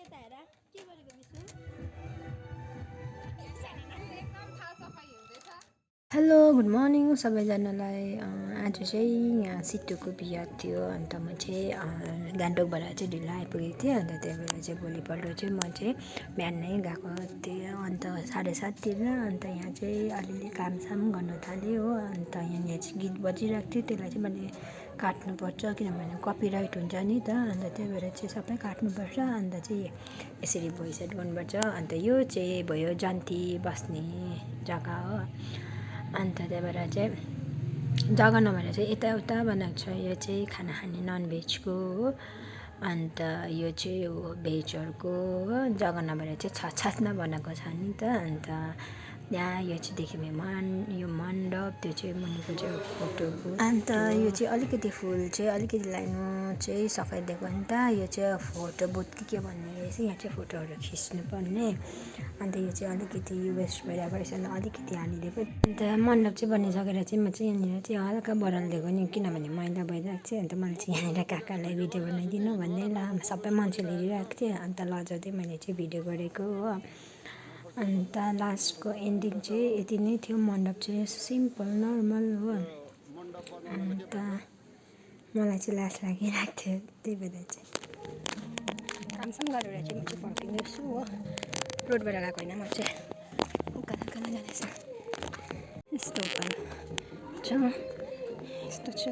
यता हेर के गरेको विष्णु हेलो गुड मर्निङ सबैजनालाई आज चाहिँ यहाँ सिटुको बिहा थियो अन्त म चाहिँ गान्तोकबाट चाहिँ ढिलो आइपुगेको थिएँ अन्त त्यही भएर चाहिँ भोलिपल्ट चाहिँ म चाहिँ बिहानै गएको थिएँ अन्त 7:30 तिर अन्त यहाँ चाहिँ अलिअलि कामसाम गर्नु थालेँ हो अन्त यहाँनिर चाहिँ गीत बजिरहेको थियो त्यसलाई चाहिँ मैले काट्नुपर्छ किनभने कपिराइट हुन्छ नि त अन्त त्यही भएर चाहिँ सबै काट्नुपर्छ अन्त चाहिँ यसरी भोइस सेट गर्नुपर्छ अन्त यो चाहिँ भयो जन्ती बस्ने जग्गा हो अन्त त्यही भएर चाहिँ जग्गा नभएर चाहिँ यताउता बनाएको छ यो चाहिँ खाना खाने ननभेजको हो अन्त यो चाहिँ हो भेजहरूको हो जग्गा नभएर चाहिँ छतमा बनाएको छ नि त अन्त यहाँ यो चाहिँ देख्यो यो मण्डप त्यो चाहिँ मुनिको चाहिँ फोटो अन्त यो चाहिँ अलिकति फुल चाहिँ अलिकति लाइनमा चाहिँ सफाइदिएको नि त यो चाहिँ फोटो बुथ के भन्ने रहेछ यहाँ चाहिँ फोटोहरू खिच्नुपर्ने अन्त यो चाहिँ अलिकति वेस्ट भइरहेको रहेछ अलिकति हालिदिएको अन्त मण्डप चाहिँ बनिसकेर चाहिँ म चाहिँ यहाँनिर चाहिँ हल्का बढालिदिएको नि किनभने मैला भइरहेको थियो अन्त मैले चाहिँ यहाँनिर काकालाई भिडियो बनाइदिनु भन्दै ल सबै मान्छेले हेरिरहेको थिएँ अन्त लजाउँदै मैले चाहिँ भिडियो गरेको हो अन्त लास्टको एन्डिङ चाहिँ यति नै थियो मण्डप चाहिँ सिम्पल नर्मल हो अन्त मलाई चाहिँ लाज लागिरहेको थियो त्यही भएर चाहिँ कामसाम गरेर चाहिँ म चाहिँ फर्किँदैछु हो रोडबाट गएको होइन म चाहिँ उकालो उकालो जाँदैछ यस्तो उकालो छ यस्तो छ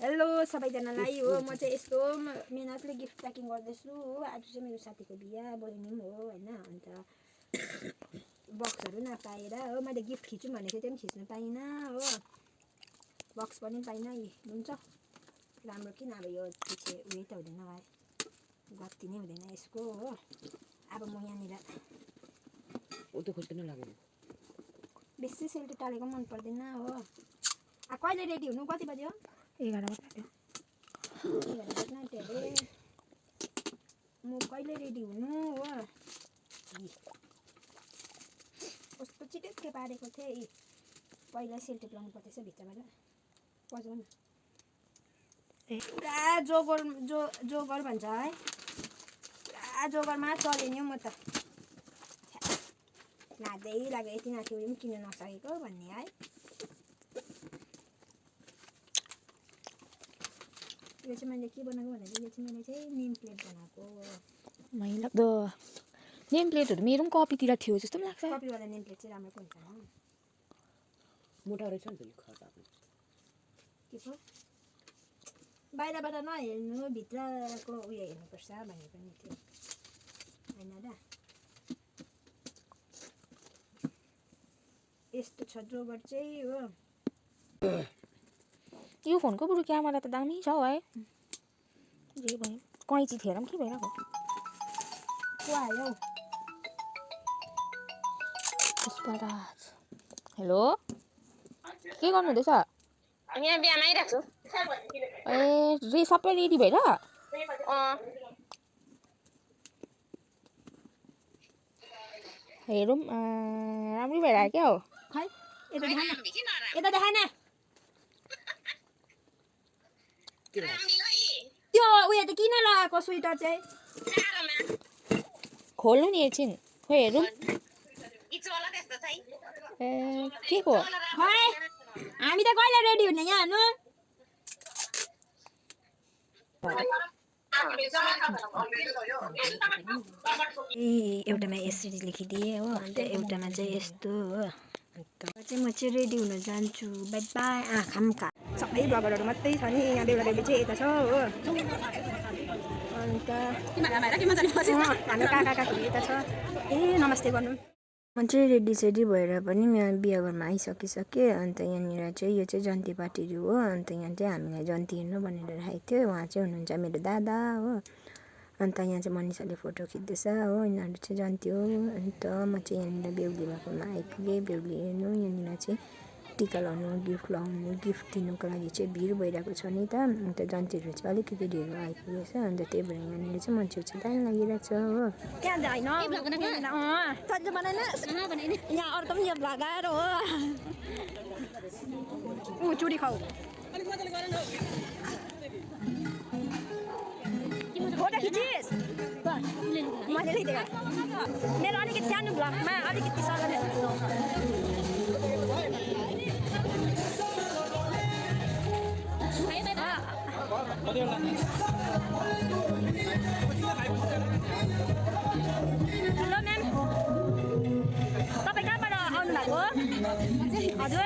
हेलो सबैजनालाई हो म चाहिँ यस्तो मेहनतले गिफ्ट प्याकिङ गर्दैछु हो आज चाहिँ मेरो साथीको बिहा बहिनी पनि हो होइन अन्त बक्सहरू नपाएर हो मैले गिफ्ट खिचौँ भनेको थिएँ त्यो पनि खिच्नु पाइनँ हो बक्स पनि पाइनँ हुन्छ राम्रो किन अब यो पछि उयो त हुँदैन भाइ गत्ती नै हुँदैन यसको हो अब म यहाँनिर बेसी सेल्टी टालेको मन पर्दैन हो कहिले रेडी हुनु कति बज्यो 11 बज्यो अरे म कहिले रेडी हुनु हो कस्तो चिटिक्कै पारेको थिएँ पहिला सेल्टेप लाउनु पर्दैछ भित्रबाट बजाउनु पुरा जोगर भन्छ है पुरा जोगरमा चलेँ नि म त नाच्दै लाग्यो यति नाच्यो पनि किन्न नसकेको भन्ने है यो चाहिँ मैले के बनाएको भन्दा यो चाहिँ मैले चाहिँ नेम प्लेट बनाएको मैलाग्दो नेम प्लेटहरू मेरो पनि कपीतिर थियो जस्तो पनि लाग्छ कपीवाला नेम प्लेट चाहिँ राम्रो हुन्छ मोटा रहेछ नि त यो खर्च के छ बाहिरबाट नहेर्नु भित्रको उयो हेर्नुपर्छ भन्ने पनि थियो होइन र यस्तो छ जोगर चाहिँ हो यो फोनको बरु क्यामेरा त दामी छ है जे भयो कैँची थिएर पनि के भइरहेको को आयो पुष्पराज हेलो के गर्नु हुँदैछ यहाँ बिहान आइरहेको छु ए सबै रेडी भएर हेरौँ राम्रै भइरहेको क्या हो खै यता देखा न त्यो उयो त किन लगाएको स्वेटर चाहिँ खोल्नु नि एकछिन खोइ हेरौँ ए के को खै हामी त कहिले रेडी हुने यहाँ हेर्नु एउटामा यसरी लेखिदिएँ हो अन्त एउटामा चाहिँ यस्तो हो अन्त चाहिँ म चाहिँ रेडी हुन जान्छु बाई बाई आँखा पनि खा सबै ब्लगरहरू मात्रै छ नि यहाँ बेहुला बेहुली चाहिँ यता छ हो अन्त हाम्रो काका काकीहरू यता छ ए नमस्ते गर्नु म चाहिँ रेडी सेडी भएर पनि यहाँ बिहा घरमा आइसकिसकेँ अन्त यहाँनिर चाहिँ यो चाहिँ जन्ती पार्टीहरू हो अन्त यहाँ चाहिँ हामीलाई जन्ती हेर्नु भनेर राखेको थियो उहाँ चाहिँ हुनुहुन्छ मेरो दादा हो अन्त यहाँ चाहिँ मनिषाले फोटो खिच्दैछ हो यिनीहरू चाहिँ जन्ती हो अन्त म चाहिँ यहाँनिर बेहुली भएकोमा आइपुगेँ बेहुली हेर्नु यहाँनिर चाहिँ टिका लगाउनु गिफ्ट दिनुको लागि चाहिँ भिड भइरहेको छ नि त अन्त जन्तीहरू चाहिँ अलिकति ढिलो आइपुगेछ अन्त त्यही भएर यहाँनिर चाहिँ मान्छेहरू चाहिँ लाइन लागिरहेको छ हो त्यहाँ यहाँ अर्को पनि यो भ्लगर हो चुडी खाऊ फोटो चिज मैले लेखिदिएको मेरो अलिकति सानो ब्लगमा अलिकति सल्लाह हेलो म्याम तपाईँ कहाँबाट आउनु भएको हजुर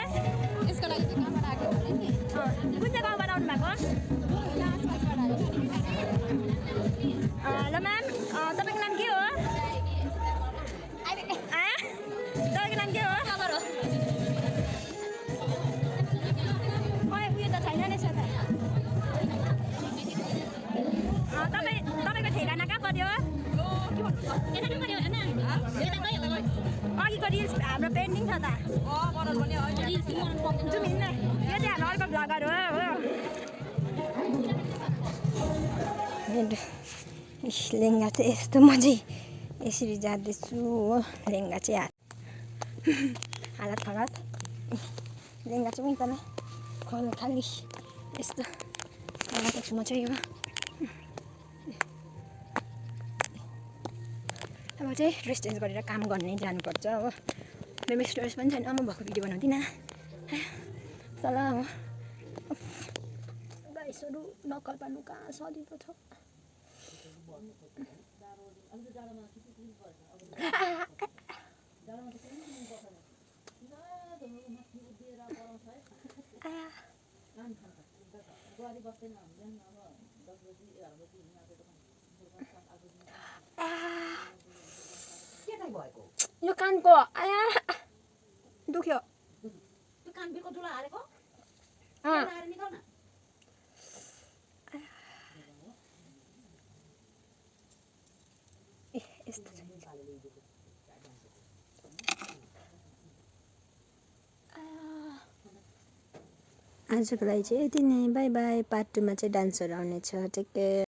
यसको लागि चाहिँ कहाँबाट आएको भने नि कुन चाहिँ गाउँबाट आउनु भएको हेलो म्याम तपाईँको नाम के हो तपाईँको नाम के हो खै उयो त छैन रहेछ त तपाईँको ठेगाना कहाँ पर्यो अघिको रिल्स हाम्रो पेन्डिङ छ त जाउँ हिँड्न यो चाहिँ हाम्रो अर्को भ्लगर हो लेङ्गा चाहिँ यस्तो म चाहिँ यसरी जाँदैछु हो लेङ्गा चाहिँ हालत खराब लेङ्गा चाहिँ एकदमै खाली यस्तो हालत छु म चाहिँ हो अब चाहिँ ड्रेस चेन्ज गरेर काम गर्ने जानुपर्छ हो मेरो स्टोरेज पनि छैन म भएको भिडियो बनाउँदिनँ तल हो गाइसहरू नक्कल पार्नु कहाँ सजिलो छ यो कानको आया दुख्यो कानबिरको दुला हालेको निकाल न यस्तो आजको लागि चाहिँ यति नै बाई बाई पार्ट 2 मा चाहिँ डान्सहरू आउनेछ टेक केयर